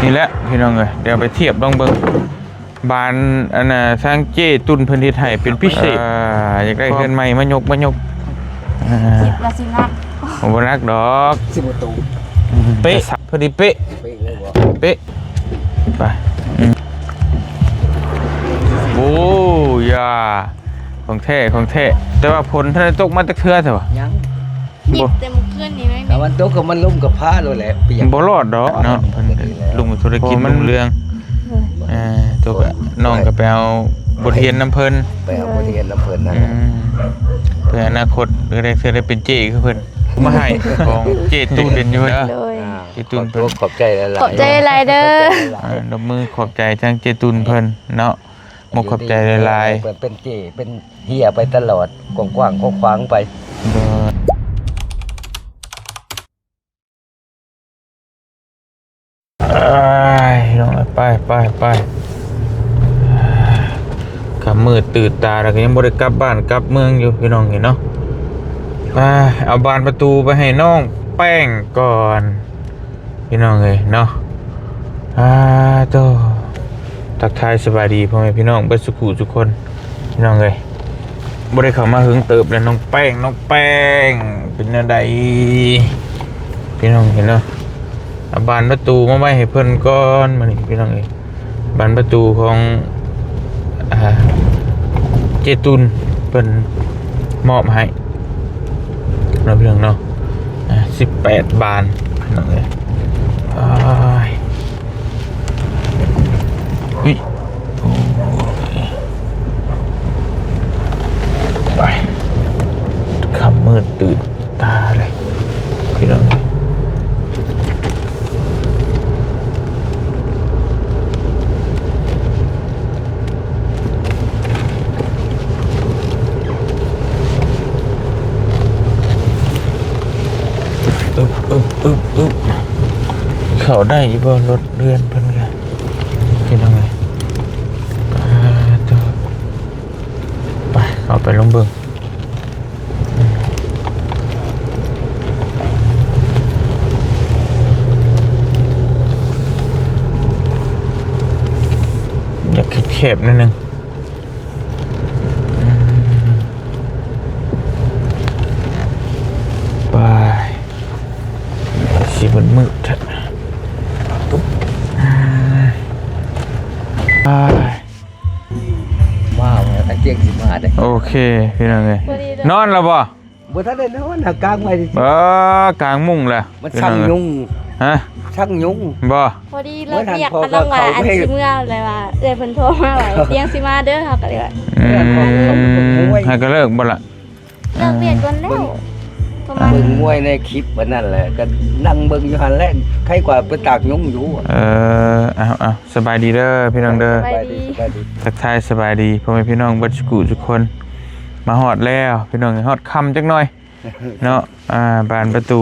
ນີ້ແຫຼະພີ່ນ້ອງເອີຍ ດຽວໄປທຽບລອງເບິ່ງ ບານອັນນ່າ ທາງເຈ້ຕຸ່ນເພິ່ນເຮັດໃຫ້ເປັນພິເສດ. ເອີ ຢາກໄດ້ເຮືອນໃໝ່ມາຍົກ ມາຍົກ. ເອີ ຄິດວ່າຊິໜັກ ໂອ້ ບໍ່ໜັກດອກ ສິບປະຕູ. ເປະ ພໍດີເປະ ເປະເລີຍບໍ່? ເປະ ໄປ. ອືມ ໂອ້ ຢ່າ ຂອງແທ້ ຂອງແທ້. ແຕ່ວ່າຝົນທັນໄດ້ຕົກມາຈັກເທື່ອແທ້ຫວາ? ຍັງ. ຫຍິບແຕ່ມື້ຄືນນີ້ໜ້ອຍໜຶ່ງ ຖ້າມັນຕົກກໍມັນລົມກໍພາໂລດແຫຼະ ບໍ່ລອດດອກເນາະ. ເພິ່ນລຸງທຸລະກິດລຸ່ງເຮືອງ. ເອີ ຕົກ ນ້ອງກໍໄປເອົາບົດຮຽນນຳເພິ່ນ ໄປເອົາບົດຮຽນນຳເພິ່ນນັ້ນແຫຼະ. ອືມ ເພື່ອອະນາຄົດ ກໍໄດ້ ເພື່ອໄດ້ເປັນເຈ້ຄືເພິ່ນ. ມາໃຫ້ຂອງເຈ້ຕຸ່ນເປັນຢູ່ເດີ. ໂດຍ ເຈ້ຕຸ່ນເພິ່ນ ຂອບໃຈຫຼາຍໆ ຂອບໃຈຫຼາຍເດີ. ເອີ ຍົກມືຂອບໃຈທາງເຈ້ຕຸ່ນເພິ່ນເນາະ. ມຸກຂອບໃຈຫຼາຍໆ ເປັນເຈ້ ເປັນເຮຍໄປຕະຫຼອດ ກວ້າງໆຂວາງໆໄປ. ໄປ ໄປ ໄປ ຄ່ຳມືດຕື່ນຕາແລ້ວ ກໍຍັງບໍ່ໄດ້ກັບບ້ານກັບເມືອງຢູ່ ພີ່ນ້ອງເອີຍເນາະ. ໄປ ເອົາບານປະຕູໄປໃຫ້ນ້ອງແປ້ງກ່ອນ ພີ່ນ້ອງເອີຍເນາະ. ອາໂຕ ທັກທາຍສະບາຍດີພໍ່ແມ່ພີ່ນ້ອງເບິດສຸຂູສຸຄົນ ພີ່ນ້ອງເອີຍ. ບໍ່ໄດ້ເຂົ້າມາເຫິງເຕີບແລ້ວ ນ້ອງແປ້ງ ນ້ອງແປ້ງ ເປັນແນວໃດ ພີ່ນ້ອງເອີຍເນາະ. ເອົາບານປະຕູມາໄວ້ໃຫ້ເພິ່ນກ່ອນ ມື້ນີ້ ພີ່ນ້ອງເອີຍ. ບານປະຕູຂອງ ອ່າ ເຈ້ຕຸ່ນເພິ່ນມອບໃຫ້ເນາະ ພີ່ນ້ອງເນາະ. ອ່າ ສິບແປດບານ ພີ່ນ້ອງເອີຍ. ໂອ້ຍ ໂອ້ຍ ໄປ ຄ່ຳມືດຕື່ນ ຕາເລີຍ ພີ່ນ້ອງ. ອຶບ ອຶບ ອຶບ ອຶບ ເຂົ້າໄດ້ຢູ່ບໍ່ ລົດເຮືອນເພິ່ນກະ ພີ່ນ້ອງເອີຍ. ອ່າ ໂຕ ໄປ ເຂົ້າໄປລອງເບິ່ງ. ຢາກແຄບໆໜ້ອຍໜຶ່ງ ໄປ ຊິມືດໆແທ້ ໄປ. ມາວ່າຕະກຽງຊິມາເດ້. ໂອເຄ ພີ່ນ້ອງເອີຍ ພໍດີເດີ ນອນແລ້ວບໍ່? ບໍ່ທັນໄດ້ນອນ ຫາກາງໄວ້ຊື່ໆ. ເອີ ກາງມຸ້ງແລ້ວ ມັນຊັງຍຸງ. ຮະ? ຊັງຍຸງບໍ່? ພໍດີເລີກວຽກ ກຳລັງວ່າອັນຊິເມືອ ແລ້ວວ່າເອື້ອຍເພິ່ນໂທມາວ່າຕຽງຊິມາເດີ ເຮົາກໍເລີຍວ່າ ອືມ ຫາກໍເລີກບໍ່ລະ? ເລີກວຽກກ່ອນແລ້ວ ປະມານ ເບິ່ງມວຍໃນຄລິບອັນນັ້ນແຫຼະ ກໍນັ່ງເບິ່ງຢູ່ຫັ້ນແຫຼະ ໄຄກວ່າໄປຕາກຍຸງຢູ່. ເອີ ເອົາໆ ສະບາຍດີເດີພີ່ນ້ອງເດີ ສະບາຍດີ ສະບາຍດີ ທັກທາຍສະບາຍດີພໍ່ແມ່ພີ່ນ້ອງເບິດສຸຂູສຸຄົນ. ມາຮອດແລ້ວພີ່ນ້ອງ ຮອດຄ່ຳຈັກໜ້ອຍເນາະ. ອ່າ ບານປະຕູ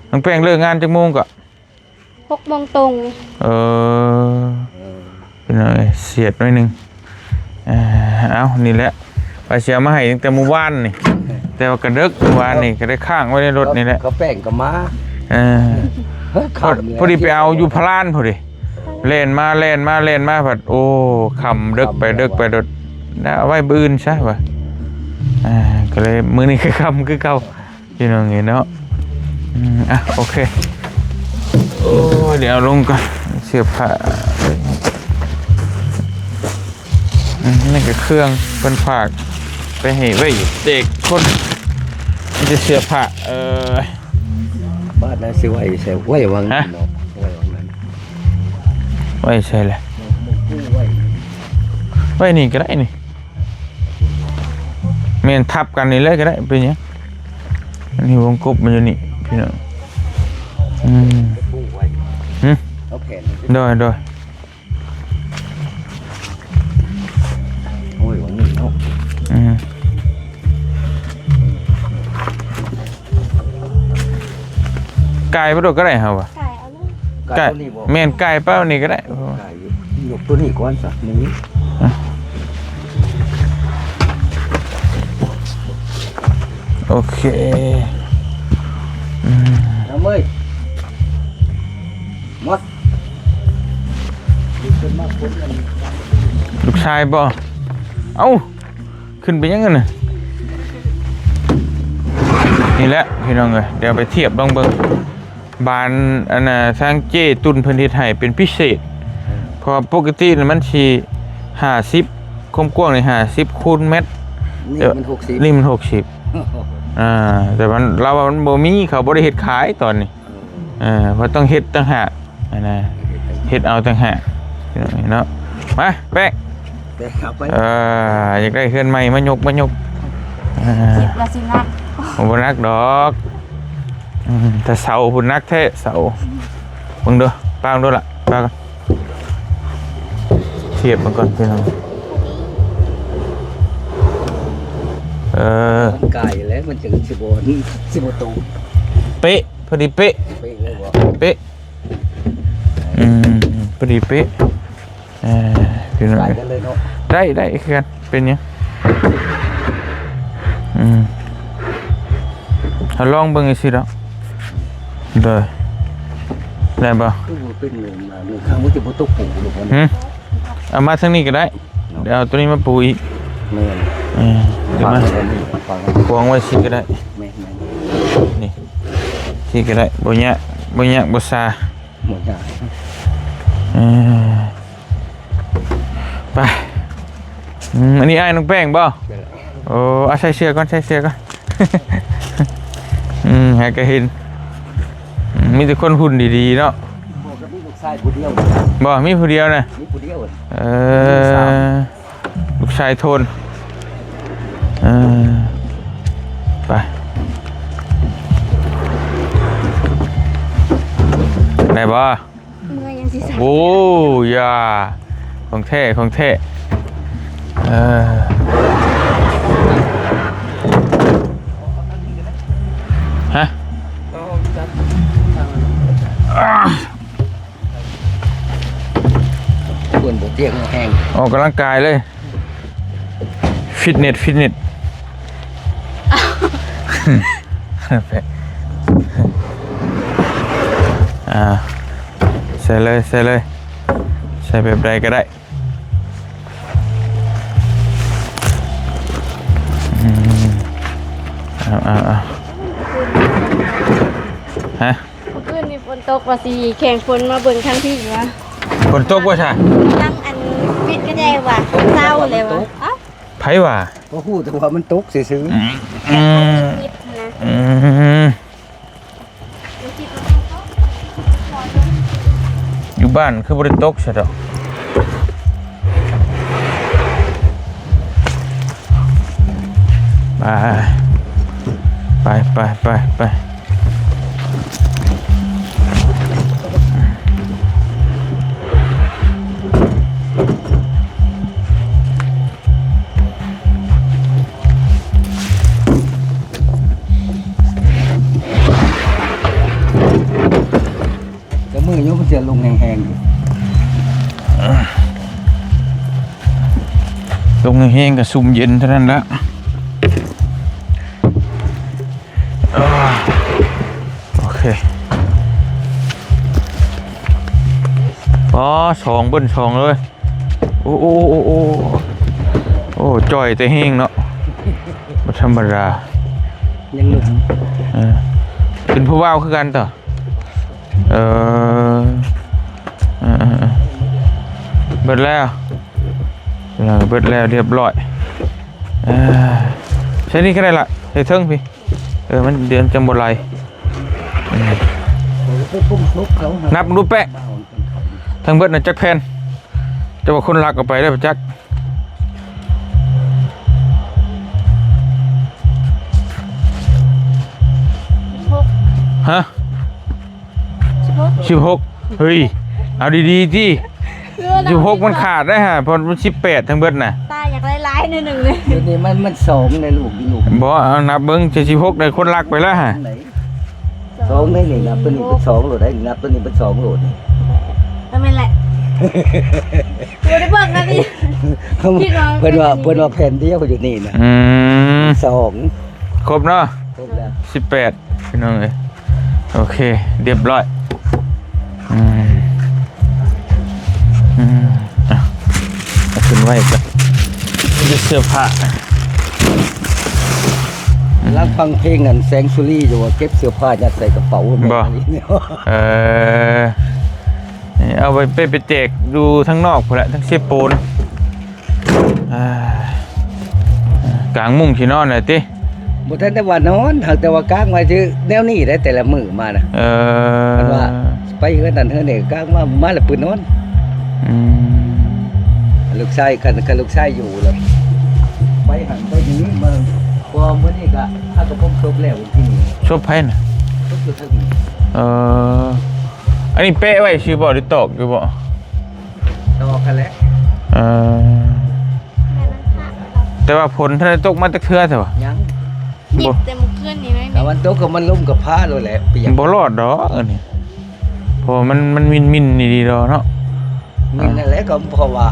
ນ້ອງແປ້ງເລີກງານຈັກໂມງເກາະ? ຫົກໂມງຕົງ. ເອີ ເອີ ພີ່ນ້ອງເອີຍ ສຽດໜ້ອຍໜຶ່ງ. ເອີ ເອົາ ນີ້ແຫຼະ ວ່າຊິເອົາມາໃຫ້ຕັ້ງແຕ່ມື້ວານນີ້ ແຕ່ວ່າກະເດິກ ມື້ວານນີ້ກໍໄດ້ຄ້າງໄວ້ໃນລົດນີ້ແຫຼະ ເຂົາແປ້ງກໍມາ. ເອີ ພໍດີໄປເອົາຢູ່ພະລານພໍດີ ແລ່ນມາ ແລ່ນມາ ແລ່ນມາ ພັດ ໂອ້ ຄ່ຳເດິກໄປ ເດິກໄປໂດດ ເອົາໄວ້ມື້ອື່ນຊະວ່າ. ອ່າ ກໍເລີຍມື້ນີ້ຄືຄ່ຳຄືເກົ່າ. ພີ່ນ້ອງເອີຍເນາະ. ອືມ ອ່ະ ໂອເຄ ໂອ້ຍ ດຽວເອົາລົງກ່ອນ ເສື້ອຜ້າ. ອືມ ນີ້ກໍເຄື່ອງເພິ່ນຝາກໄປໃຫ້ໄວ້ແຈກຄົນ ມີແຕ່ເສື້ອຜ້າ. ເອີ ບາດນັ້ນຊິໄວ້ໃສ? ໄວ້ຫວ່າງນັ້ນເນາະ ໄວ້ຫວ່າງນັ້ນ. ໄວ້ໃສລະ? ໄວ້ນີ້ກໍໄດ້ນີ້. ແມ່ນ ທັບກັນນີ້ເລີຍກໍໄດ້ ເປັນຫຍັງ? ອັນນີ້ວົງກົບມັນຢູ່ນີ້ພີ່ນ້ອງ. ອືມ ຫຶ? ໂດຍ ໂດຍ. ໂອ້ຍ ຫວ່າງນີ້ເນາະ. ອືມ ກາຍບໍ່ໂດດກໍໄດ້ເຮົາວ່າ ກາຍເອົາເລີຍ. ກາຍ ກາຍ ຕົວນີ້ບໍ່? ແມ່ນ ກາຍປະນີ້ກໍໄດ້ ກາຍຢູ່. ຍົກຕົວນີ້ກ່ອນຊະ ນີ້ ອ່ະ ໂອເຄ. ອືມ ເອົາເມີຍ ໝົດ. ລູກຊາຍບໍ່? ເອົ້າ ຂຶ້ນໄປຫຍັງຫັ້ນນະ? ນີ້ແຫຼະພີ່ນ້ອງເອີຍ ດຽວໄປທຽບລອງເບິ່ງ ບານອັນນ່າ ທາງເຈ້ຕຸນເພິ່ນເຮັດໃຫ້ເປັນພິເສດ ເພາະວ່າປົກກະຕິນີ້ມັນຊິຫ້າສິບ ຄວາມກວ້າງນີ້ຫ້າສິບຄູນແມັດ ນີ້ມັນຫົກສິບ ນີ້ມັນຫົກສິບ ອ່າ ແຕ່ມັນ ລາວວ່າມັນບໍ່ມີ ເຂົາບໍ່ໄດ້ເຮັດຂາຍຕອນນີ້ ເອີ ເອີ ເພາະຕ້ອງເຮັດຕ່າງຫາກຫັ້ນນະ ເຮັດເອົາຕ່າງຫາກເນາະ ມາແປະ ແປະເອົາໄປ ເອີ ຢາກໄດ້ເຮືອນໃໝ່ມາຍົກ ມາຍົກ ເອີ ເຈັບລະຊິໜັກ ໂອ້ ບໍ່ໜັກດອກ ອືມ ແຕ່ເສົາພຸ້ນໜັກແທ້ ເສົາ ເບິ່ງເດີ ປາງດູລະ ປາງ ທຽບມັນກ່ອນພີ່ນ້ອງ ເອີ ມັນກາຍແລ້ວ ມັນຈຶ່ງຊິບໍ່ ຊິບໍ່ໂຕ ເປະ ພໍດີເປະ ເປະເລີຍບໍ່ ເປະ ອືມ ພໍດີເປະ ເອີ ພີ່ນ້ອງ ໃສ່ກັນເລີຍເນາະ ໄດ້ ໄດ້ຄືກັນ ເປັນຫຍັງ ອືມ ເຮົາລອງເບິ່ງຊື່ໆດອກ ໂດຍ ໄດ້ບໍ່ ຄືວ່າເປັນເງິນມາ ເງິນຄຳມັນຈະບໍ່ຕົກປູ ຫຼືບໍ່ ຫື ເອົາມາທາງນີ້ກໍໄດ້ ເນາະ ດຽວເອົາຕົວນີ້ມາປູອີກ ແມ່ນ ເອີ ດຽວມາ ວາງໄວ້ນີ້ ວາງໄວ້ ຂວາງໄວ້ຊີ້ກໍໄດ້ ແມ່ນໆ ນີ້ ຊີ້ກໍໄດ້ ບໍ່ຍາກ ບໍ່ຍາກບໍ່ຊາ ໝົດຢ່າງ ເອີ ໄປ ອືມ ອັນນີ້ອ້າຍນ້ອງແປ້ງບໍ່? ແມ່ນແຫຼະ ໂອ້ ເອົາໃສ່ເສື້ອກ່ອນ ໃສ່ເສື້ອກ່ອນ ອືມ ໃຫ້ກະເຫັນ ອືມ ມີແຕ່ຄົນຫຸ່ນດີໆເນາະ ບໍ່ ກໍມີລູກຊາຍຜູ້ດຽວ ບໍ່ ມີຜູ້ດຽວນະ ມີຜູ້ດຽວ ເອີ ລູກຊາຍໂທນ ເອີ ໄປ ໄດ້ບໍ່? ເມື່ອຍຍັງຊິສັ່ນ ໂອ້ ຢ່າ ຂອງແທ້ ຂອງແທ້ ເອີ ຮະ ຄວນບໍ່ຕຽງແຮງ ອອກກຳລັງກາຍເລີຍ ຟິດເນັດ ຟິດເນັດ ອ່າ ໃສ່ເລີຍ ໃສ່ເລີຍ ໃສ່ແບບໃດກໍໄດ້ ອືມ ເອົາ ເອົາ ເອົາ ຮະ? ມື້ຄືນນີ້ຝົນຕົກວ່າຊິແຂ່ງຝົນ ມາເບິ່ງທາງພີ້ວ່າ ຝົນຕົກວ່າຊະ ທາງອັນປິດກະແຈວ່າເຊົາແລ້ວວ່າ ເອົ້າ ໃຜວ່າ? ບໍ່ຮູ້ແຕ່ວ່າມັນຕົກຊື່ໆ ອືມ ອືມ ຢູ່ບ້ານຄືບໍ່ໄດ້ຕົກຊະດອກ ໄປ ໄປ ໄປ ໄປ ໄປ ແຕ່ມື້ຢູ່ມັນຈະລົງແຮງໆຢູ່ ລົງແຮງໆກໍຊຸ່ມເຢັນເທົ່ານັ້ນລະ ໂອເຄ ອໍ ສອງເບິ່ນສອງເລີຍ ໂອ້ ໂອ້ ໂອ້ ໂອ້ ໂອ້ ຈ່ອຍແຕ່ແຮງເນາະ ບໍ່ທຳມະດາ ຍັງໜຸ່ມ ເອີ ເປັນຜູ້ບ່າວຄືກັນເຕາະ ເອີ ເອີ ເອີ ເອີ ເບິດແລ້ວ ເອີ ເບິດແລ້ວ ຮຽບຮ້ອຍ ເອີ ໃສ່ນີ້ກໍໄດ້ລະ ໃສ່ເທິງພີ້ ເອີ ມັນ ດຽວມັນຈັ່ງບໍ່ໄຫຼ ອືມ ນັບດູແປະ ທັງເບິດນະຈັກແຜ່ນ ແຕ່ວ່າຄົນລັກເອົາໄປແລ້ວຈັກ ສິບຫົກ ຮະ? ສິບຫົກ ເຮີ້ຍ ເອົາດີໆຕິ ສິບຫົກມັນຂາດໄດ້ຫາ ເພາະມັນສິບແປດທັງເບິດນະ ຕາຢາກໄດ້ຫຼາຍໜ້ອຍໜຶ່ງເລີຍ ດຽວນີ້ມັນ ມັນສອງໃນລູກຢູ່ ບໍ່ ເອົານັບເບິ່ງ ເຈັດສິບຫົກໄດ້ຄົນລັກໄປແລ້ວຫາ ສອງໃນນີ້ ນັບຕົວນີ້ເປັນສອງໂລດໄດ໋ ນັບຕົວນີ້ເປັນສອງໂລດນີ້ ເອີ ແມ່ນແຫຼະ ບໍ່ໄດ້ເບິ່ງນະນີ້ ເພິ່ນວ່າ ເພິ່ນວ່າແຜ່ນດຽວຢູ່ນີ້ນະ ອືມ ສອງ ຄົບເນາະ ຄົບແລ້ວ ສິບແປດ ພີ່ນ້ອງເອີຍ ໂອເຄ ຮຽບຮ້ອຍ ອືມ ອືມ ຂຶ້ນໄວ້ກ່ອນ ມີແຕ່ເສື້ອຜ້າ. ກຳລັງຟັງເພງອັນແສງສຸລີຢູ່ ວ່າເກັບເສື້ອຜ້າຍັດໃສ່ກະເປົາ. ບໍ່ ແມ່ນອີ່ຫຼີ. ເອີ ເອົາໄປ ໄປ ໄປແຈກຢູ່ທາງນອກພຸ້ນແຫຼະ ທາງເຊໂປນ. ອ່າ ກາງມຸ້ງທີ່ນອນແຫຼະຕິ? ບໍ່ທັນໄດ້ວ່ານອນ ຫາກແຕ່ວ່າກາງໄວ້ຊື່ແນວນີ້ໄດ໋ ແຕ່ລະມື້ມານະ. ເອີ ຄັນວ່າໄປເຮືອນນັ້ນເຮືອນນີ້ ກາງມາ ມາແລ້ວປຶ້ນນອນ. ອືມ ລູກຊາຍ ຄັນ ຄັນລູກຊາຍຢູ່ລະໄປຫັ້ນໄປນີ້ ມາ ພໍມື້ນີ້ກະຫາກະພົບສົບແລ້ວທີ່ນີ້. ສົບໃຜນະ? ສົບຢູ່ເທິງ. ເອີ ອັນນີ້ແປະໄວ້ຊື່ບໍ່ ຫຼືຕອກຢູ່ບໍ່? ຕອກຫັ້ນແຫຼະ. ເອີ ແຕ່ວ່າຝົນທັນໄດ້ຕົກມາຈັກເທື່ອຊະຫວາ? ຍັງ. ມິດແຕ່ມື້ຄືນນີ້ໜ້ອຍໜຶ່ງ. ຖ້າມັນຕົກກໍມັນລົມກໍພາໂລດແຫຼະ ບໍ່ລອດດອກອັນນີ້ ເພາະວ່າມັນ ມັນມິນໆ ນີ້ດີດອກເນາະ. ມິນນັ້ນແຫຼະ ກໍເພາະວ່າ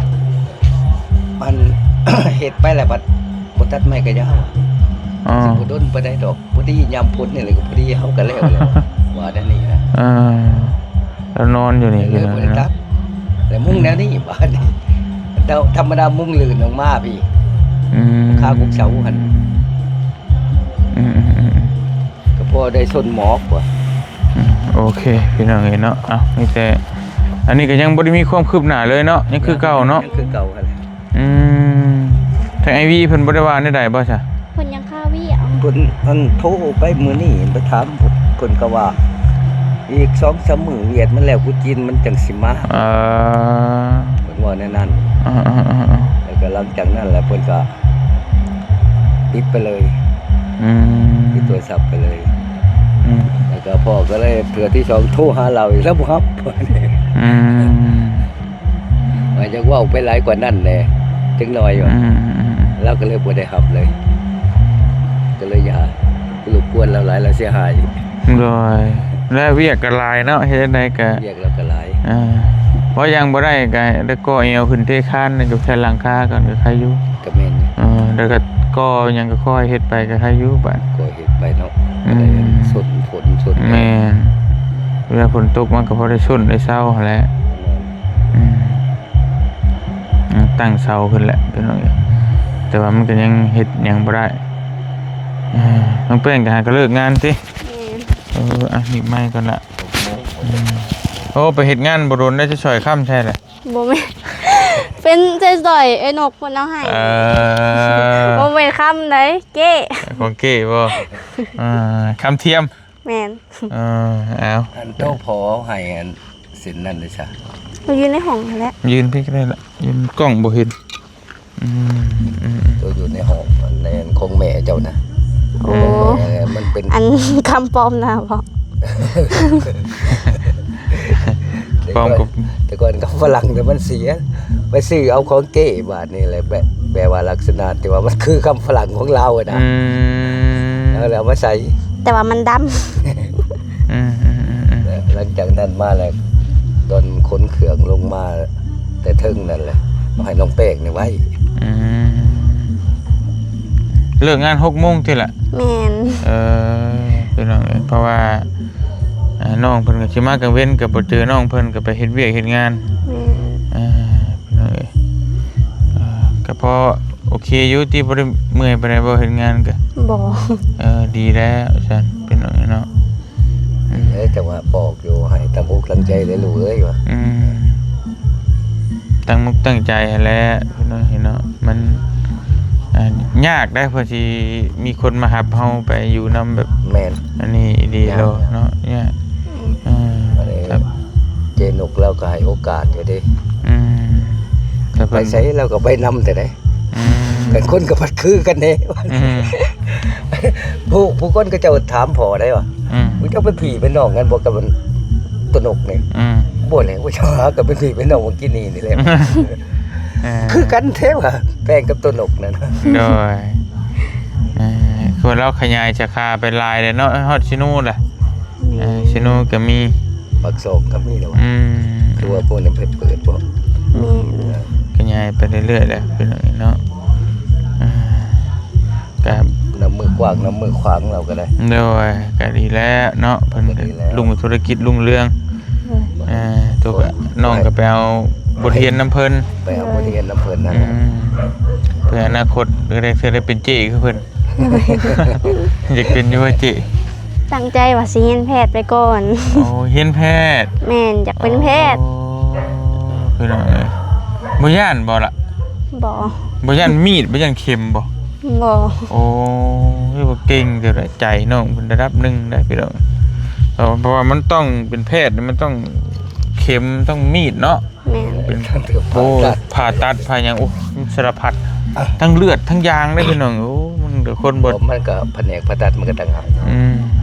ມັນເຮັດໄປແລ້ວບັດບໍ່ຕັດໄມ້ກໍຍາວ. ອໍ ຊິບໍ່ດົນປານໃດດອກ. ພໍດີຍາມຝົນນີ້ແຫຼະ ກໍພໍດີເຮົາກໍແລ້ວແລ້ວ ວ່າແນວນີ້ນະ. ອ່າ ລາວນອນຢູ່ນີ້ ເອີ ບໍ່ໄດ້ຕັດ ແຕ່ມຸງແນວນີ້ບາດນີ້. ທຳມະດາມຸງລື່ນອອກມາພີ້. ອືມ ຄາກົກເສົາຫັ້ນ. ອືມ ກໍພໍໄດ້ຊົນໝອກວ່າ. ອືມ ໂອເຄ ພີ່ນ້ອງເອີຍເນາະ. ເອົ້າ ມີແຕ່ ອັນນີ້ກໍຍັງບໍ່ໄດ້ມີຄວາມຄືບໜ້າເລີຍເນາະ ຍັງຄືເກົ່າເນາະ. ຍັງຄືເກົ່າຫັ້ນແຫຼະ. ອືມ ທາງອ້າຍວີເພິ່ນບໍ່ໄດ້ວ່າແນວໃດບໍ່ຊະ? ເພິ່ນຍັງຄາວຽກ. ເພິ່ນອັນໂທໄປມື້ນີ້ໄປຖາມ ເພິ່ນກໍວ່າອີກສອງສາມມື້ວຽກມັນແລ້ວ ກຸຈີນມັນຈັ່ງຊິມາ. ເອີ ເພິ່ນເວົ້າແນວນັ້ນ. ເອີໆໆໆ ແລ້ວກໍຫຼັງຈາກນັ້ນແລ້ວເພິ່ນກໍປິດໄປເລີຍ. ອືມ ປິດໂທລະສັບໄປເລີຍ. ອືມ ແລ້ວກໍພໍ່ກໍເລີຍເທື່ອທີສອງໂທຫາລາວອີກ ລາວບໍ່ຮັບ. ອືມ ວ່າຢາກເວົ້າໄປຫຼາຍກວ່ານັ້ນແຫຼະ ຈັກໜ້ອຍວ່າ. ອືມໆໆ ລາວກໍເລີຍບໍ່ໄດ້ຮັບເລີຍ ກໍເລີຍຢ່າລົບກວນລາວຫຼາຍ ລາວເສຍຫາຍ. ໂດຍ ແລະ ວຽກກໍຫຼາຍເນາະ ເຮັດຈັ່ງໃດກໍ ວຽກລາວກໍຫຼາຍ. ເອີ ເພາະຍັງບໍ່ໄດ້ກໍໄດ້ກໍ່ແອວຂຶ້ນເທຄານ ແລ້ວກໍໃສ່ຫຼັງຄາກ່ອນກໍໄຄຢູ່. ກໍແມ່ນ. ເອີ ແລ້ວກໍກໍ່ຫຍັງກໍຄ່ອຍເຮັດໄປກໍໄຄຢູ່ບາດ ຄ່ອຍເຮັດໄປເນາະ. ອືມ ໄດ້ຊົນຝົນຊົນ. ແມ່ນ ເວລາຝົນຕົກມັນກໍພໍໄດ້ຊົນໄດ້ເຊົາຫັ້ນແຫຼະ. ແມ່ນ. ອືມ ອືມ ຕັ້ງເສົາຂຶ້ນແຫຼະພີ່ນ້ອງເອີຍ ແຕ່ວ່າມັນກໍຍັງເຮັດຫຍັງບໍ່ໄດ້. ເອີ ນ້ອງແປ້ງກໍຫາກໍເລີກງານຕິ? ແມ່ນ. ເອີ ອ່ະ ໜີບໄມກ່ອນລະ. ອືມ ໂອ້ ໄປເຮັດງານບໍ່ດົນໄດ້ ຈະຊ່ອຍຄ້ຳແທ້ລະ. ບໍ່ແມ່ນ ເປັນໃສ່ສອຍເອື້ອຍນົກເພິ່ນເອົາໃຫ້. ເອີ ບໍ່ແມ່ນຄຳໃດ ເກ້ ຂອງເກ້ບໍ່? ເອີ ຄຳທຽມ. ແມ່ນ. ເອີ ເອົາ ອັນໂຕພໍເອົາໃຫ້ອັນເສັ້ນນັ້ນເດ້ຊະ ມັນຢູ່ໃນຫ້ອງຫັ້ນແຫຼະ. ຢືນພີ້ກໍໄດ້ລະ ຢືນກ້ອງບໍ່ເຫັນ. ອືມ ອືມ ໂຕຢູ່ໃນຫ້ອງ ອັນນັ້ນຂອງແມ່ເຈົ້ານະ. ໂອ້ ແມ່ມັນເປັນ ອັນຄຳປອມນະບໍ? ປອມ ແຕ່ກ່ອນ ແຕ່ກ່ອນຄຳຝຣັ່ງ ແຕ່ມັນເສຍ ໄປຊື້ເອົາຂອງເກ້ບາດນີ້ແຫຼະ ແບບ ແບບວ່າລັກສະນະທີ່ວ່າມັນຄືຄຳຝຣັ່ງຂອງລາວຫັ້ນນະ. ອືມ ເອົາແລ້ວເອົາມາໃສ່ ແຕ່ວ່າມັນດຳ. ອືມ ແລ້ວຫຼັງຈາກນັ້ນມາແລ້ວ ຕອນຂົນເຄື່ອງລົງມາແຕ່ເທິງນັ້ນແຫຼະ ເອົາໃຫ້ນ້ອງແປ້ງນີ້ໄວ້. ອືມ ເລີກງານຫົກໂມງຕິລະ? ແມ່ນ. ເອີ ພີ່ນ້ອງເອີຍ ເພາະວ່າ ອ່າ ນ້ອງເພິ່ນກໍຊິມາກາງເວັນ ກໍບໍ່ເຈີນ້ອງເພິ່ນ ກໍໄປເຮັດວຽກເຮັດງານ. ແມ່ນ. ອ່າ ພີ່ນ້ອງເອີຍ ກໍພໍໂອເຄຢູ່ຕິ ບໍ່ໄດ້ເມື່ອຍປານໃດບໍ່ ເຮັດງານກະ? ບໍ່. ເອີ ດີແລ້ວຊັ້ນ ພີ່ນ້ອງເນາະ. ເອີ ຈັງຫວະບອກຢູ່ ໃຫ້ຕັ້ງອົກຕັ້ງໃຈເດີລູກເອີຍວ່າ. ອືມ ຕັ້ງອົກຕັ້ງໃຈຫັ້ນແຫຼະ ພີ່ນ້ອງເນາະ. ມັນ ອ່າ ຍາກໄດ໋ ເພື່ອຊິມີຄົນມາຮັບເຮົາໄປຢູ່ນຳແບບ ແມ່ນ ອັນນີ້ອີ່ຫຼີໂລເນາະ ຍາກ. ອືມ ເອີ ອັນນີ້ ເຈນົກລາວກໍໃຫ້ໂອກາດຢູ່ເດ້. ອືມ ໄປໃສລາວກໍໄປນຳແທ້ໃດ. ອືມ ແຕ່ຄົນກໍພັດຄືກັນເດ້. ອືມ ຜູ້ ຜູ້ຄົນເຂົາເຈົ້າຖາມພໍ່ໄດ້ວ່າ ອືມ ເຈົ້າເປັນພີ່ເປັນນ້ອງກັນບໍ່ກັບໂຕນົກນີ້? ອືມ ບໍ່ແຫຼະ ເຈົ້າຫາກໍເປັນພີ່ເປັນນ້ອງກັນກິນນີ້ນີ້ແຫຼະ. ເອີ ຄືກັນແທ້ວ່າ ແປ້ງກັບໂຕນົກນັ້ນ. ໂດຍ ເອີ ຄືວ່າລາວຂະຫຍາຍສາຂາໄປຫຼາຍແລ້ວເນາະ ຮອດຊິໂນລະ. ເອີ ຊິໂນກໍມີ ປາກຊ່ອງກໍມີແລ້ວ. ອືມ ຄືວ່າພວກນັ້ນເພິ່ນເປີດບໍ່? ແມ່ນ. ເອີ ຂະຫຍາຍໄປເລື້ອຍໆແຫຼະ ພີ່ນ້ອງເນາະ. ອ່າ ກໍນຳມືກວ້າງນຳມືຂວາງລາວກໍໄດ້. ໂດຍ ກໍດີແລ້ວເນາະ ເພິ່ນກໍລຸ້ງທຸລະກິດລຸ້ງເຮືອງ. ໂດຍ ເອີ ຕົວກໍ ນ້ອງກໍໄປເອົາ ບົດຮຽນນຳເພິ່ນ ໄປເອົາບົດຮຽນນຳເພິ່ນນັ້ນແຫຼະ ອືມ ເພື່ອອະນາຄົດ ເພື່ອໄດ້ ເພື່ອໄດ້ເປັນເຈ້ຄືເພິ່ນ ຢາກເປັນຢູ່ວ່າເຈ້? ຕັ້ງໃຈວ່າຊິຮຽນແພດໄປກ່ອນ. ໂອ້ ຮຽນແພດ? ແມ່ນ ຢາກເປັນແພດ. ໂອ້ ພີ່ນ້ອງເອີຍ ບໍ່ຢ້ານບໍ່ລະ? ບໍ່ ບໍ່ຢ້ານມີດ ບໍ່ຢ້ານເຂັມບໍ່? ບໍ່. ໂອ້ ຄືວ່າເກັ່ງແຕ່ໃຈນ້ອງເພິ່ນລະດັບໜຶ່ງໄດ໋ພີ່ນ້ອງ ເພາະວ່າມັນຕ້ອງເປັນແພດ ມັນຕ້ອງເຂັມ ຕ້ອງມີດເນາະ. ແມ່ນ ເປັນ ໂອ້ ຜ່າຕັດ ຜ່າຫຍັງ ໂອ້ ສາລະພັດ ທັງເລືອດທັງຢາງເດ້ພີ່ນ້ອງ. ໂອ້ ມັນກໍຄົນບໍ່ ມັນກໍພະແນກຜ່າຕັດ ມັນກໍຕ່າງຫາກ. ອືມ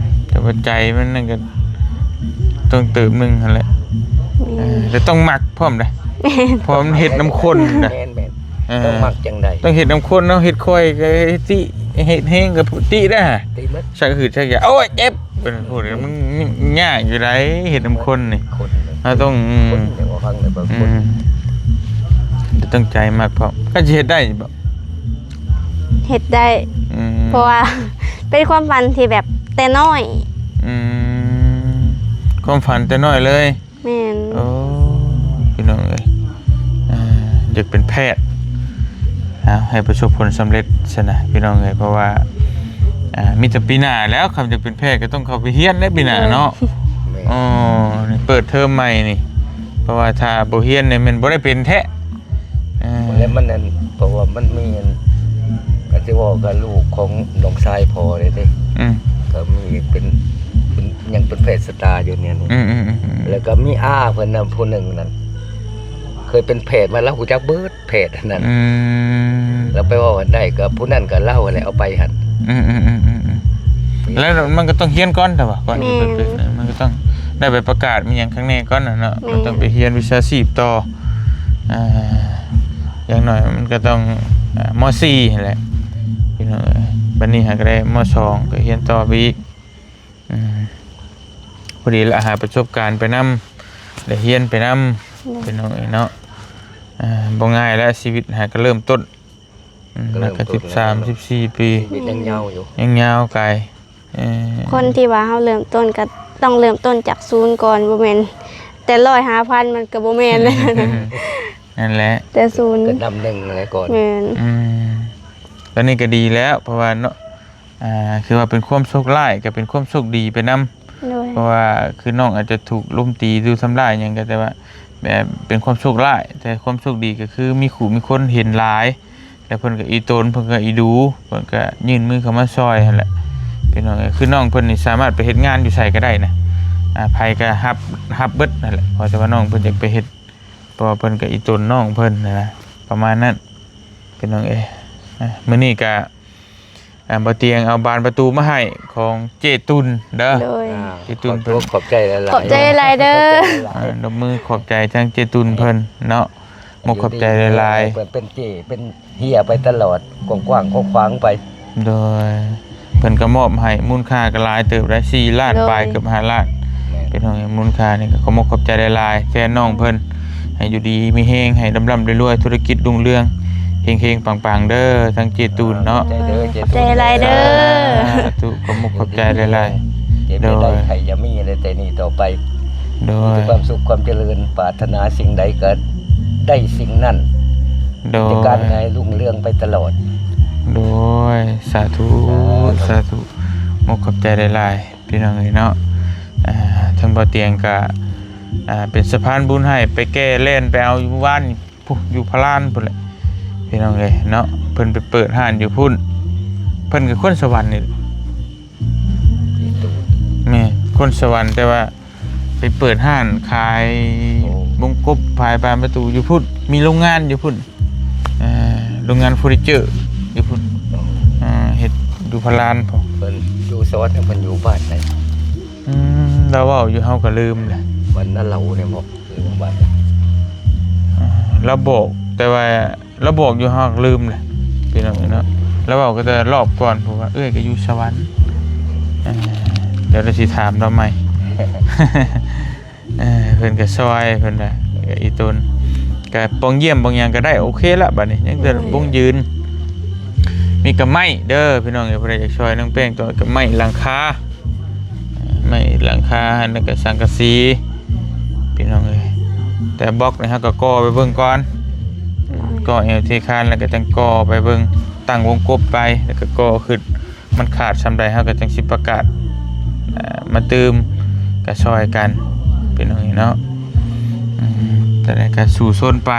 ແຕ່ວ່າໃຈມັນນັ້ນກໍຕ້ອງເຕີບໜຶ່ງຫັ້ນແຫຼະ. ແມ່ນ ເອີ ແຕ່ຕ້ອງມັກພ້ອມເດ້ ແມ່ນ ເພາະມັນເຮັດນຳຄົນນະ. ແມ່ນໆ ເອີ ຕ້ອງມັກຈັ່ງໃດ ຕ້ອງເຮັດນຳຄົນເນາະ. ເຮັດຂ້ອຍກໍຕິ ເຮັດແຮງກໍຕິໄດ້ຫະ ຕິໝົດ ຊັກຫືດຊັກຢາ ໂອ້ຍ ເຈັບ. ເພິ່ນ ໂອ້ ມັນຍາກຢູ່ໃດ໋ ເຮັດນຳຄົນນີ້ ຄົນ ເຮົາຕ້ອງ ອືມ ຄົນ ເຮົາຟັງແລ້ວເບິ່ງ ອືມ ຄົນ ຕ້ອງໃຈມັກພ້ອມ. ກໍຊິເຮັດໄດ້ບໍ່? ເຮັດໄດ້ ອືມ ເພາະວ່າເປັນຄວາມຝັນທີ່ແບບແຕ່ນ້ອຍ. ອືມ ຄວາມຝັນແຕ່ນ້ອຍເລີຍ. ແມ່ນ ໂອ້ ພີ່ນ້ອງເອີຍ ອ່າ ຢາກເປັນແພດ ເອົາ ໃຫ້ປະສົບຜົນສຳເລັດຊະນະພີ່ນ້ອງເອີຍ. ເພາະວ່າ ອ່າ ມີແຕ່ປີໜ້າແລ້ວ ຄັນຢາກເປັນແພດກໍຕ້ອງເຂົ້າໄປຮຽນໃນປີໜ້າເນາະ. ແມ່ນ ອໍ ນີ້ເປີດເທີມໃໝ່ນີ້ ເພາະວ່າຖ້າບໍ່ຮຽນນີ້ແມ່ນບໍ່ໄດ້ເປັນແທ້. ເອີ ແລ້ວມັນນັ້ນ ເພາະວ່າມັນມີອັນ ກໍຊິເວົ້າກັບລູກຂອງນ້ອງຊາຍພໍ່ເດ້ ອືມ ກໍມີເປັນ ເປັນ ຍັງເປັນແພດສະຕາຢູ່ແນວນີ້ ອືມໆໆໆ ແລ້ວກໍມີອາເພິ່ນນຳຜູ້ໜຶ່ງນັ້ນ ເຄີຍເປັນແພດມາ ລາວຮູ້ຈັກເບິດແພດນັ້ນ ອືມ ລາວໄປເວົ້າອັນໃດກໍຜູ້ນັ້ນກໍລາວຫັ້ນແຫຼະເອົາໄປຫັ້ນ ອືມໆໆໆ ແລ້ວມັນກໍຕ້ອງຮຽນກ່ອນແຕ່ວ່າ ກ່ອນ ແມ່ນ ທີ່ເປັນ ມັນກໍຕ້ອງໄດ້ໃບປະກາດມີຫຍັງຂ້າງໃນກ່ອນນະເນາະ ແມ່ນ ມັນຕ້ອງໄປຮຽນວິຊາຊີບຕໍ່ ອ່າ ຢ່າງໜ້ອຍມັນກໍຕ້ອງ ອ່າ ມໍສີ່ຫັ້ນແຫຼະ ພີ່ນ້ອງເອີຍ. ບັດນີ້ຫາກໍໄດ້ມໍສອງ ກໍຮຽນຕໍ່ໄປອີກ ອືມ ພໍດີລະຫາປະສົບການໄປນຳ ໄດ້ຮຽນໄປນຳ ໂດຍ ພີ່ນ້ອງເອີຍເນາະ. ອ່າ ບໍ່ງ່າຍລະ ຊີວິດຫາກໍເລີ່ມຕົ້ນ ອືມ ກໍເລີ່ມຕົ້ນ ແລ້ວກໍສິບສາມ ສິບສີ່ປີ ຊີວິດຍັງຍາວຢູ່ ຍັງຍາວໄກ. ເອີ ຄົນທີ່ວ່າເຮົາເລີ່ມຕົ້ນກໍຕ້ອງເລີ່ມຕົ້ນຈາກສູນກ່ອນ ບໍ່ແມ່ນແຕ່ຮ້ອຍ ຫ້າພັນ ມັນກໍບໍ່ແມ່ນ ນັ້ນແຫຼະ ແຕ່ສູນ ກໍນຳໜຶ່ງແຫຼະກ່ອນ ແມ່ນ ອືມ ຕອນນີ້ກໍດີແລ້ວ ເພາະວ່າເນາະ ອ່າ ຄືວ່າເປັນຄວາມໂຊກຮ້າຍກໍເປັນຄວາມໂຊກດີໄປນຳ ໂດຍ ເພາະວ່າຄືນ້ອງອາດຈະຖືກລົມຕີ ຖືກທຳຮ້າຍຫຍັງກໍ ແຕ່ວ່າແບບເປັນຄວາມໂຊກຮ້າຍ ແຕ່ຄວາມໂຊກດີກໍຄືມີຄູ່ມີຄົນເຫັນຫຼາຍ ແລ້ວເພິ່ນກໍອີຕົນ ເພິ່ນກໍອີດູ ເພິ່ນກໍຍື່ນມືເຂົ້າມາຊ່ອຍຫັ້ນແຫຼະ ພີ່ນ້ອງເອີຍ. ຄືນ້ອງເພິ່ນນີ້ສາມາດໄປເຮັດງານຢູ່ໃສກໍໄດ້ນະ ອ່າ ໃຜກໍຮັບ ຮັບເບິດຫັ້ນແຫຼະ ເພາະແຕ່ວ່ານ້ອງເພິ່ນຢາກໄປເຮັດ ເພາະວ່າເພິ່ນກໍອີຕົນນ້ອງເພິ່ນຫັ້ນນະ ປະມານນັ້ນ ພີ່ນ້ອງເອີຍ. ອ່າ ມື້ນີ້ກໍ ອ່າ ບ່າວຕຽງເອົາບານປະຕູມາໃຫ້ຂອງເຈ້ຕຸ່ນເດີ ໂດຍ ອ່າ ເຈ້ຕຸ່ນເພິ່ນ ຂອບໃຈຫຼາຍໆ ຂອບໃຈຫຼາຍເດີ ອ່າ ຍົກມືຂອບໃຈທາງເຈ້ຕຸ່ນເພິ່ນເນາະ ມຸກຂອບໃຈຫຼາຍໆ ເພິ່ນເປັນເຈ້ ເປັນເຮຍໄປຕະຫຼອດ ກວ້າງໆຂວາງໆໄປ ໂດຍ ເພິ່ນກໍມອບໃຫ້ ມູນຄ່າກໍຫຼາຍເຕີບໄດ໋ ສີ່ລ້ານປາຍ ໂດຍ ເກືອບຫ້າລ້ານ ແມ່ນ ພີ່ນ້ອງເອີຍ. ມູນຄ່ານີ້ກໍຂໍມຸກຂອບໃຈຫຼາຍໆ ແທນນ້ອງເພິ່ນ ໃຫ້ຢູ່ດີມີແຮງ ໃຫ້ລ່ຳໆລວຍໆ ທຸລະກິດຮຸ່ງເຮືອງ ເຮງໆປັງໆເດີ ທາງເຈ້ຕຸ່ນເນາະ ຂອບໃຈເດີ ຂອບໃຈຫຼາຍເດີ ສາທຸ ຂໍມຸກຂອບໃຈຫຼາຍໆ ເຈັບໄດ້ໄຂ້ຢ່າມີ ໄດ້ແຕ່ນີ້ຕໍ່ໄປ ໂດຍ ມີແຕ່ຄວາມສຸກຄວາມຈະເລີນ ປາດຖະໜາສິ່ງໃດກໍໄດ້ສິ່ງນັ້ນ ໂດຍ ຈະການໃຫ້ຮຸ່ງເຮືອງໄປຕະຫຼອດ ໂດຍ ສາທຸ ສາທຸ ສາທຸ ມຸກຂອບໃຈຫຼາຍໆ ພີ່ນ້ອງເອີຍເນາະ. ອ່າ ທາງບ່າວຕຽງກະ ອ່າ ເປັນສະພານບຸນໃຫ້ ໄປແກ່ແລ່ນໄປເອົາຢູ່ບ້ານພຸ້ນ ຢູ່ພະລານພຸ້ນແຫຼະ ພີ່ນ້ອງເອີຍເນາະ. ເພິ່ນໄປເປີດຮ້ານຢູ່ພຸ້ນ ເພິ່ນກໍຄົນສະຫວັນນີ້ ແມ່ນ ຄົນສະຫວັນ ແຕ່ວ່າ ໄປເປີດຮ້ານຂາຍ ໂອ້ ວົງກົບ ຂາຍບານປະຕູຢູ່ພຸ້ນ ມີໂຮງງານຢູ່ພຸ້ນ ເອີ ໂຮງງານເຟີນີເຈີຢູ່ພຸ້ນ ໂອ້ ເອີ ເຮັດຢູ່ພະລານພຸ້ນ. ເພິ່ນຢູ່ສະຫວັນ ເພິ່ນຢູ່ບ້ານໃດ? ອືມ ລາວເວົ້າຢູ່ ເຮົາກໍລືມແຫຼະ ບ້ານນາເລົານີ້ບໍ ຫຼືວ່າບ້ານໃດ? ອ່າ ລາວບອກ ແຕ່ວ່າ ລາວບອກຢູ່ ເຮົາລືມແຫຼະ ພີ່ນ້ອງເນາະ. ລາວເວົ້າກໍແຕ່ລອບກ່ອນ ເພາະວ່າເອື້ອຍກໍຢູ່ສະຫວັນ ເອີ ດຽວລາວຊິຖາມລາວໃໝ່ ເອີ ເພິ່ນກໍຊ່ອຍ ເພິ່ນວ່າ ອີຕົນ ກໍປ່ອງຢ້ຽມປ່ອງຫຍັງກໍໄດ້ ໂອເຄລະ. ບັດນີ້ຍັງແຕ່ ໂດຍ ປົງຢືນ ມີກະໄມ້ເດີ ພີ່ນ້ອງເອີຍ ຜູ້ໃດຢາກຊ່ອຍນ້ອງແປ້ງ ຕ້ອງກະໄມ້ຫຼັງຄາ ໄມ້ຫຼັງຄາ ແລ້ວກໍສັງກະສີ ພີ່ນ້ອງເອີຍ. ແຕ່ບລັອກນີ້ເຮົາກໍກໍ່ໄປເບິ່ງກ່ອນ ກໍ່ແອວເທຄານ ແລ້ວກໍຈັ່ງກໍ່ໄປເບິ່ງ ຕັ້ງວົງກົບໄປ ແລ້ວກໍກໍ່ຂຶ້ນ ມັນຂາດສ່ຳໃດເຮົາກໍຈັ່ງຊິປະກາດ ເອີ່ ມາຕື່ມ ກໍຊ່ອຍກັນ ພີ່ນ້ອງເນາະ. ອືມ ຈັ່ງໃດກໍສູ້ຊົນໄປ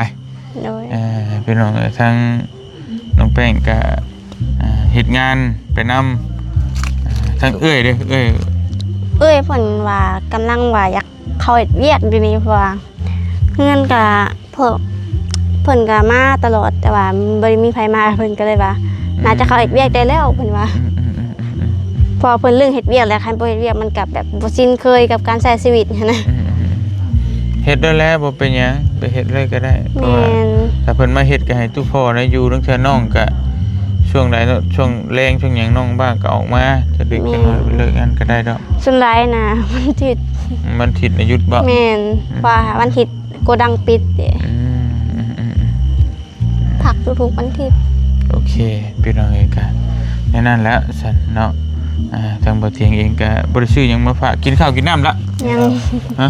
ໂດຍ ເອີ່ ພີ່ນ້ອງເອີຍ ທາງນ້ອງແປ້ງກໍ ອ່າ ເຮັດງານໄປນຳ ອ່າ ທາງເອື້ອຍເດ້ ເອື້ອຍ ເອື້ອຍເພິ່ນວ່າກຳລັງວ່າຢາກເຂົ້າເຮັດວຽກຢູ່ນີ້ ເພາະວ່າ ເຮືອນກະ ເພິ່ນ ເພິ່ນກະມາຕະຫຼອດ ແຕ່ວ່າບໍ່ໄດ້ມີໃຜມາ ເພິ່ນກໍເລີຍວ່າ ອືມ ໜ້າຈະເຂົ້າເຮັດວຽກໄດ້ແລ້ວ ເພິ່ນວ່າ ອືມໆໆໆ ເພາະວ່າເພິ່ນເລີ່ມເຮັດວຽກແລ້ວ ຄັນບໍ່ເຮັດວຽກມັນກະແບບບໍ່ຊິນເຄີຍກັບການໃຊ້ຊີວິດຫັ້ນນະ ອືມໆໆ ເຮັດໄດ້ແລ້ວ ບໍ່ເປັນຫຍັງ ໄປເຮັດເລີຍກໍໄດ້ ເພາະວ່າ ແມ່ນ ຖ້າເພິ່ນມາເຮັດກໍໃຫ້ຕຸພໍ່ໄດ້ຢູ່ ລາງເທື່ອນ້ອງກະ ຊ່ວງໃດເນາະ ຊ່ວງແລງ ຊ່ວງຫຍັງນ້ອງວ່າງກໍອອກມາ ຈະດຶກ ແມ່ນ ຈະເລີກງານກໍໄດ້ດອກ. ສ່ວນຫຼາຍນະ ວັນທິດ ວັນທິດນະຢຸດບໍ່? ແມ່ນ ອືມ ເພາະວ່າວັນທິດໂກດັງປິດເດ້ ອືມ ອືມໆໆ ພັກທຸກໆວັນທິດ. ໂອເຄ ພີ່ນ້ອງເອີຍ ກະແນວນັ້ນແຫຼະຊັ້ນເນາະ ອ່າ ທາງບໍ່ທຽງເອງກະບໍ່ໄດ້ຊື້ຫຍັງມາຝາກ ກິນເຂົ້າກິນນ້ຳລະ? ຍັງ ຮະ?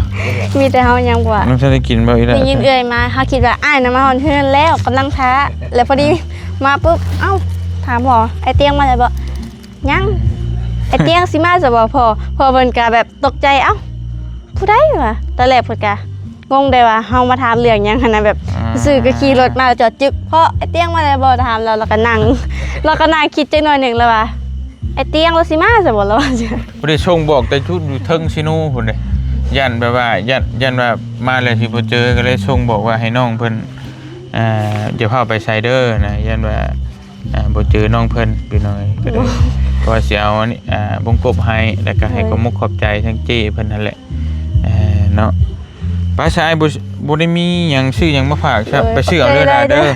ມີແຕ່ເຮົາຍັງບໍ່ ຍັງບໍ່ທັນໄດ້ກິນບໍ່ອີ່ຫຼ້າ? ໄດ້ຍິນເອື້ອຍມາ ເຮົາຄິດວ່າອ້າຍນະມາຮອດເຮືອນແລ້ວ ກຳລັງຖ້າ ແລ້ວພໍດີມາປຸບ ເອົ້າ ຖາມພໍ່ ອ້າຍຕຽງມາແລ້ວບໍ່? ຍັງ ອ້າຍຕຽງຊິມາຊະບໍ່ພໍ່? ພໍ່ເພິ່ນກະແບບຕົກໃຈ ເອົ້າ ຜູ້ໃດວະ? ຕອນແລກເພິ່ນກະງົງໄດ້ວ່າເຮົາມາຖາມເລື່ອງຫຍັງຫັ້ນນະ ແບບ ອ່າ ຊື່ກໍຂີ່ລົດມາແລ້ວຈອດຈຶກ ພໍ່ ອ້າຍຕຽງມາແລ້ວບໍ່? ຖາມລາວ ລາວກໍນັ່ງ ລາວກໍນັ່ງຄິດຈັກໜ້ອຍໜຶ່ງ ລາວວ່າ ອ້າຍຕຽງລາວຊິມາຊະບໍ່? ລາວວ່າ ບໍ່ໄດ້ສົ່ງບອກແຕ່ຈຸດຢູ່ເທິງຊິໂນພຸ້ນເດ້ ຢ້ານແບບວ່າ ຢ້ານ ຢ້ານວ່າມາແລ້ວຊິບໍ່ເຈີ ກໍເລີຍສົ່ງບອກວ່າໃຫ້ນ້ອງເພິ່ນ ອ່າ ຢ່າພາໄປໃສເດີນະ ຢ້ານວ່າ ອ່າ ບໍ່ເຈີນ້ອງເພິ່ນ ພີ່ນ້ອງເອີຍ ກໍເລີຍ ໂອ້ ກໍວ່າຊິເອົາອັນນີ້ ອ່າ ວົງກົບໃຫ້ ແລ້ວກໍໃຫ້ ໂດຍ ຂອບມຸກຂອບໃຈທາງເຈ້ເພິ່ນຫັ້ນແຫຼະ ເອີ ເນາະ. ໄປຊະອ້າຍ ບໍ່ ບໍ່ໄດ້ມີຫຍັງຊື້ຫຍັງມາຝາກຊະ ໂດຍ ໄປຊື້ເອົາເດີຫຼາເດີ ໂດຍ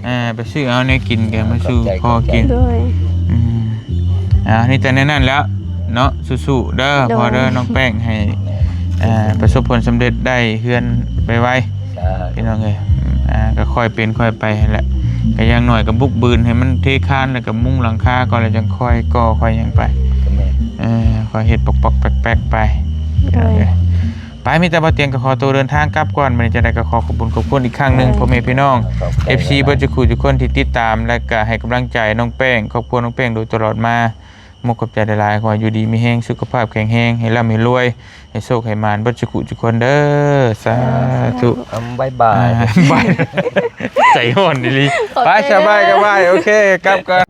ອ່າ ໄປຊື້ເອົາແນວກິນກັນມາສູ່ພໍ່ກິນ ໂດຍ ອືມ ອ່າ ມີແຕ່ແນວນັ້ນແຫຼະເນາະ ສູ້ໆເດີ ໂດຍ ພໍ່ເດີ ນ້ອງແປ້ງ ໃຫ້ ອ່າ ປະສົບຜົນສຳເລັດໄດ້ເຮືອນໄວໆ ສາທຸ ພີ່ນ້ອງເອີຍ ອ່າ ກໍຄ່ອຍເປັນຄ່ອຍໄປຫັ້ນແຫຼະ ກໍຢ່າງໜ້ອຍກໍບຸກບືນໃຫ້ມັນເທຄານ ແລ້ວກໍມຸງຫຼັງຄາກ່ອນ ແລ້ວຈັ່ງຄ່ອຍກໍ່ຄ່ອຍຫຍັງໄປ ກໍແມ່ນ ເອີ ຄ່ອຍເຮັດປອກໆແປກໆໄປ ໂດຍ ພີ່ນ້ອງເອີຍ ໄປ ມີແຕ່ບ່າວຕຽງກໍຂໍຕົວເດີນທາງກັບກ່ອນ ບັດນີ້ຈັ່ງໃດກໍຂໍຂອບຄຸນຂອບຄຸນອີກຄັ້ງໜຶ່ງ ໂດຍ ພໍ່ແມ່ພີ່ນ້ອງ ເອັຟຊີ ເບິດທຸກຜູ້ທຸກຄົນທີ່ຕິດຕາມ ແລະກໍໃຫ້ກຳລັງໃຈນ້ອງແປ້ງ ຄອບຄົວນ້ອງແປ້ງໂດຍຕະຫຼອດມາ ຂອບໃຈຫຼາຍໆ ຂໍໃຫ້ຢູ່ດີມີແຮງ ສຸຂະພາບແຂງແຮງ ໃຫ້ລ່ຳໃຫ້ລວຍ ໃຫ້ໂຊກໃຫ້ໝານເບິດທຸກຜູ້ທຸກຄົນເດີ ສາທຸ ສາທຸ ອຳ ບາຍບາຍ ອ່າ ບາຍ ໃຈຮ້ອນອີ່ຫຼີ ຂອບໃຈ ໄປ ສະບາຍ ເດີ ສະບາຍ ໂອເຄ ກັບກ່ອນ.